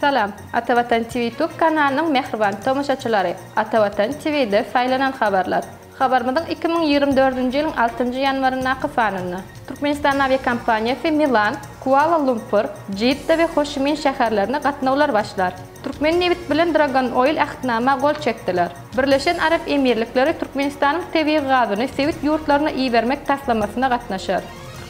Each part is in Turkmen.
Salam, Atavatan TV YouTube kanalynyň mähriban tomaşaçylary! Atavatan TV-de saýlanan habarlar. Habarymyzyň 2024-nji ýylyň altynjy ýanwaryndaky sanynda. Türkmenistan awiakompaniýasy Milan, Kuala-Lumpur, Jidda we Hoşimin şäherlerine gatnawlar başlar. Türkmennebit bilen Dragon Oil ähtnama gol çekdiler. Birleşen Arap Emirlikleri Türkmenistanyň tebigy gazyny sebit ýurtlaryna ibermek taslamasyna gatnaşar.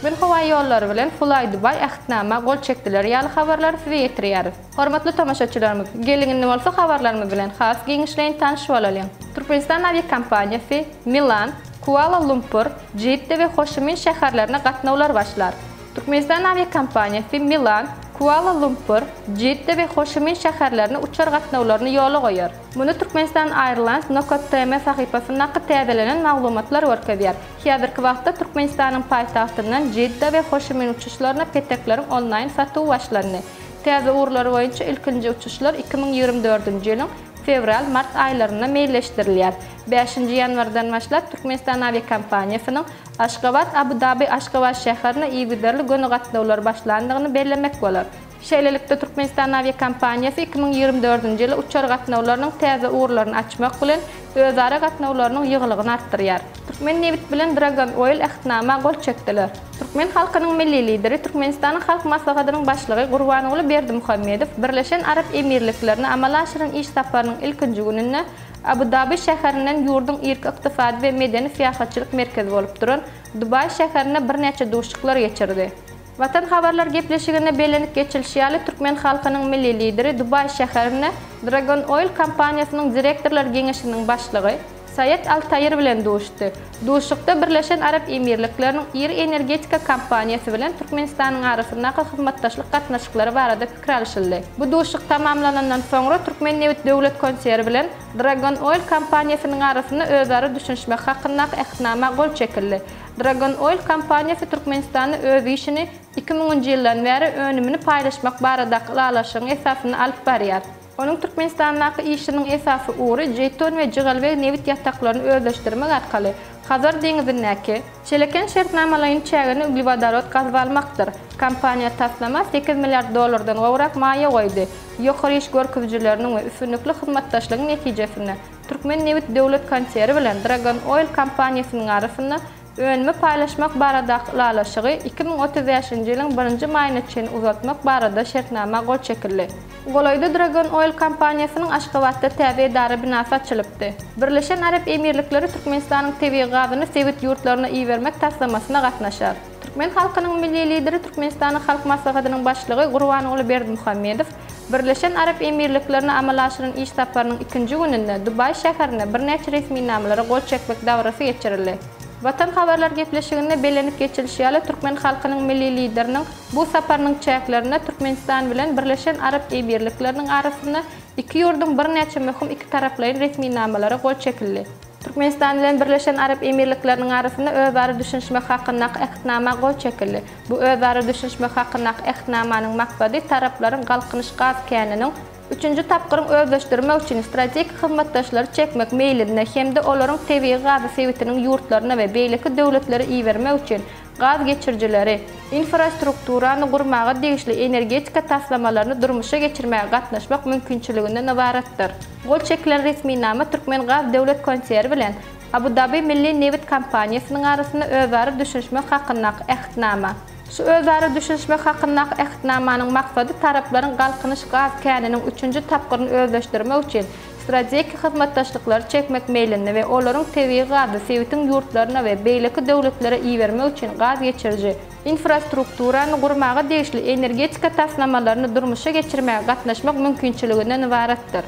Türkmenhowaýollary bilen Fly-Dubai ähtnama gol çekdiler ýaly habarlary size ýetirýäris. Hormatly tomaşaçylarymyz, geliň indi bolsa habarlarymyz bilen has giňişleýin tanyş bolalyň. Türkmenistan awiakompaniýasy Milan, Kuala-Lumpur, Jidda we Hoşimin şäherlerine gatnawlar başlar. Türkmenistan awiakompaniýasy Milan, Kuala-Lumpur, Jidda we Hoşimin şäherlerine uçar gatnawlaryny ýola goýar. Muny Türkmenistan Airlines nokat tm sahypasyndaky täzelenen maglumatlar görkezýär. Häzirki wagtda Türkmenistanyň paýtagtyndan Jidda we Hoşimin uçuşlaryna petekleriň onlaýn satuwy başlandy. Täze ugurlar boýunça ilkinji uçuşlar 2024-nji ýylyň fewral-mart aýlarynda meýilleşdirilýär. Bäşinji ýanwardan başlap Türkmenistan awiakompaniýasynyň Aşgabat, Abu-Dabi, Aşgabat şäherine yzygiderli göni gatnawlar başlandygyny bellemek bolar. Şeýlelikde, Türkmenistan awiakompaniýasy 2024-nji ýyly uçar gatnawlarynyň täze ugurlaryny açmak bilen, özara gatnawlarynyň ýygylygyny artdyrýar. Türkmennebit bilen Dragon Oil ähtnama gol çekdiler. Türkmen halkynyň Milli Lideri, Türkmenistanyň Halk Maslahatynyň Başlygy Gurbanguly Berdimuhamedow Birleşen Arap Emirliklerine amala aşyran iş saparynyň ilkinji gününde Abu-Dabi şäherinden ýurduň irki ykdysady we medeni syýahatçylyk merkezi bolup duran Dubaý şäherinde birnäçe duşuşyklar geçirdi. Watan habarlar gepleşiginde bellenip geçilişi ýaly, türkmen halkynyň Milli Lideri Dubaý şäherinde Dragon Oil kompaniýasynyň direktorlar geňeşiniň başlygy Saýed Al Taýir bilen duşdy. Duşuşykda Birleşen Arap Emirlikleriniň iri energetika kompaniýasy bilen Türkmenistanyň arasyndaky hyzmatdaşlyk gatnaşyklary barada pikir alşyldy. Bu duşuşyk tamamlanandan soňra Türkmennebit döwlet konseri bilen Dragon Oil kompaniýasynyň arasynda özara düşünişmek hakyndaky Ähtnama gol çekildi. Dragon Oil kompaniýasy Türkmenistanda öz işini 2000-nji ýyldan bäri önümini paýlaşmak baradaky ylalaşygyň esasynda alyp barýar. Onuň Türkmenistandaky işiniň esasy ugry Jeýtun we Jygalbeg nebit ýataklaryny özleşdirmek arkaly Hazar deňzindäki Çeleken şertnamalaýyn çägini uglewodorod gazyp almakdyr. Kompaniýa taslama sekiz milliard dollardan gowrak maýa goýdy. Ýokary iş görkezijileriniň we üstünlikli hyzmatdaşlygyň netijesinde Türkmennebit döwlet konseri bilen Dragon Oil kompaniýasynyň arasynda önümi paýlaşmak baradaky ylalaşygy 2035-nji ýylyň birinji maýyna çenli uzaltmak barada şertnama gol çekildi. Golaýda Dragon Oil kompaniýasynyň Aşgabatda täze edara binasy açylypdy. Birleşen Arap Emirlikleri Türkmenistanyň tebigy gazyny sebit ýurtlaryna ibermek taslamasyna gatnaşar. Türkmen halkynyň Milli Lideri Türkmenistanyň Halk Maslahatynyň Başlygy Gurbanguly Berdimuhamedow Birleşen Arap Emirliklerine amala aşyran iş saparynyň ikinji gününde Dubaý şäherinde birnäçe resminamalara gol çekmek dabarasy geçirildi. Watan habarlar gepleşiginde bellenip geçilişi ýaly, türkmen halkynyň Milli Lideriniň bu saparynyň çäklerinde Türkmenistan bilen Birleşen Arap Emirlikleriniň arasynda iki ýurduň birnäçe möhüm ikitaraplaýyn resminamalara gol çekildi. Türkmenistan bilen Birleşen Arap Emirlikleriniň arasynda özara düşünişmek hakyndaky Ähtnama gol çekildi. Bu özara düşünişmek hakyndaky Ähtnamanyň maksady taraplaryň Galkynyş gaz käniniň üçünji tapgyryň özleşdirmek üçin strategik hyzmatdaşlary çekmek meýlinde hem-de olaryň tebigy gazy sebitiniň ýurtlaryna we beýleki döwletlere ibermek üçin gaz geçirijileri, infrastrukturany gurmaga degişli energetika taslamalaryny durmuşa geçirmäge gatnaşmak mümkinçiliginden ybaratdyr. Gol çekilen resminama Türkmengaz döwlet konseri bilen Abu-Dabi milli nebit kompaniýasynyň arasynda özara düşünişmek hakyndaky Ähtnama. Şu özara düşünişmek hakyndaky Ähtnamanyň maksady taraplaryň Galkynyş gaz käniniň üçünji tapgyryny özleşdirmek üçin strategik hyzmatdaşlyklary çekmek meýlinde we olaryň tebigy gazy sebitiň ýurtlaryna we beýleki döwletlere ibermek üçin gaz geçiriji infrastrukturany gurmaga degişli energetika taslamalaryny durmuşa geçirmäge gatnaşmak mümkinçiliginden ybaratdyr.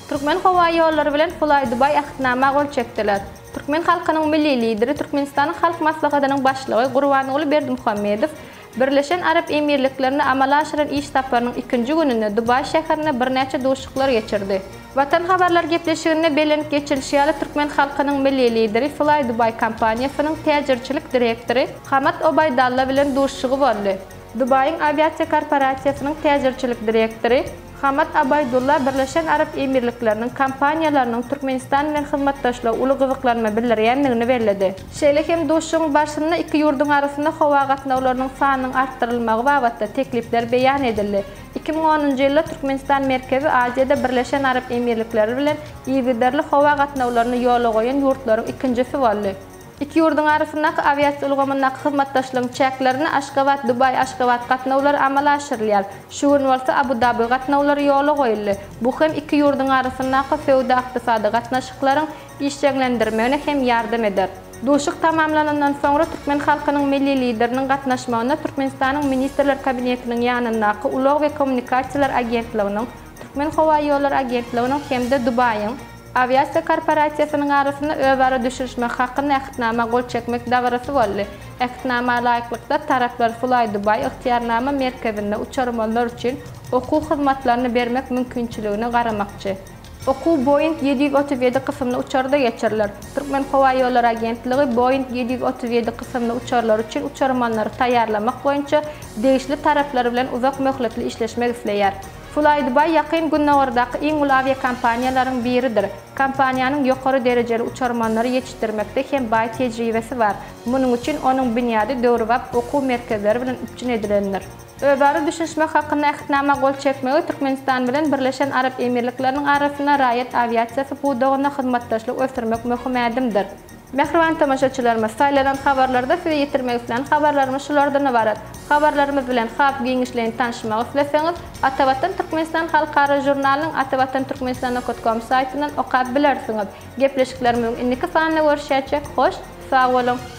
Türkmenhowaýollary bilen Fly-Dubai Ähtnama gol çekdiler. Türkmen halkynyň Milli Lideri, Türkmenistanyň Halk Maslahatynyň Başlygy Gurbanguly Berdimuhamedow Birleşen Arap Emirliklerine amala aşyran iş saparynyň ikinji gününde Dubaý şäherinde birnäçe duşuşyklar geçirdi. Watan habarlar gepleşiginde bellenip geçilişi ýaly, türkmen halkynyň Milli Lideri Fly Dubai kompaniýasynyň täjirçilik direktory Hamad Obaýdalla bilen duşuşygy boldy. Dubaýyň awiasiýa korporasiýasynyň täjirçilik direktory Hamad Abaýdulla Birleşen Arap Emirlikleriniň kompaniýalarynyň Türkmenistan bilen hyzmatdaşlyga uly gyzyklanma bildirýändigini belledi. Şeýle hem duşuşygyň barşynda iki ýurduň arasynda howa gatnawlarynyň sanynyň artdyrylmagy babatda teklipler beýan edildi. 2010-njy ýylda Türkmenistan Merkezi Aziýada Birleşen Arap Emirlikleri bilen yzygiderli howa gatnawlaryny ýola goýan ýurtlaryň ikinjisi boldy. Iki ýurduň arasyndaky awiasiýa ulgamyndaky hyzmatdaşlygyň çäklerinde Aşgabat, Dubaý, Aşgabat gatnawlary amala aşyrylýar. Şu gün bolsa Abu-Dabi gatnawlary ýola goýuldy. Bu hem iki ýurduň arasyndaky söwda-ykdysady gatnaşyklaryň işjeňlendirmegine hem ýardam eder. Duşuşyk tamamlanandan soňra türkmen halkynyň Milli Lideriniň gatnaşmagynda Türkmenistanyň Ministrler Kabinetiniň ýanyndaky Ulag we kommunikasiýalar agentliginiň, Türkmenhowaýollary agentliginiň hem-de Dubaýyň Awiasiýa korporasiýasynyň arasynda özara düşünişmek hakynda Ähtnama gol çekmek dabarasy boldy. Ähtnama laýyklykda, taraplar Fly-Dubai ygtyýarnama merkezinde uçarmanlar üçin okuw hyzmatlaryny bermek mümkinçiligine garamakçy. Okuw Boeing 737 kysymly uçarda geçiriler. Türkmenhowaýollary agentligi Boeing 737 kysymly uçarlar üçin uçarmanlary taýýarlamak boýunça degişli taraplar bilen uzak möhletli işleşmek isleýär. Flydubai Ýakyn Gündogardaky iň uly awiakompaniýalaryň biridir. Kompaniýanyň ýokary derejeli uçarmanlary ýetişdirmekde hem baý tejribesi bar. Munuň üçin onuň binýady döwrebap okuw merkezleri bilen üpjün edilendir. Özara düşünişmek hakynda Ähtnama gol çekmegi Türkmenistan bilen Birleşen Arap Emirlikleriniň arasynda raýat awiasiýasy pudagynda hyzmatdaşlygy ösdürmek möhüm ädimdir. Mähriban tomaşaçylarymyz, saýlanan habarlarda size ýetirmek islän habarlarymyz şulardan ybarat. Habarlarymyz bilen has giňişleýin tanyşmak isleseňiz, Atavatan Türkmenistan halkara žurnalynyň atavatanturkmenistan.com saýtyndan okap bilersiňiz. Gepleşiklerimiziň indiki sanynda görüşýäçek, hoş, sag boluň!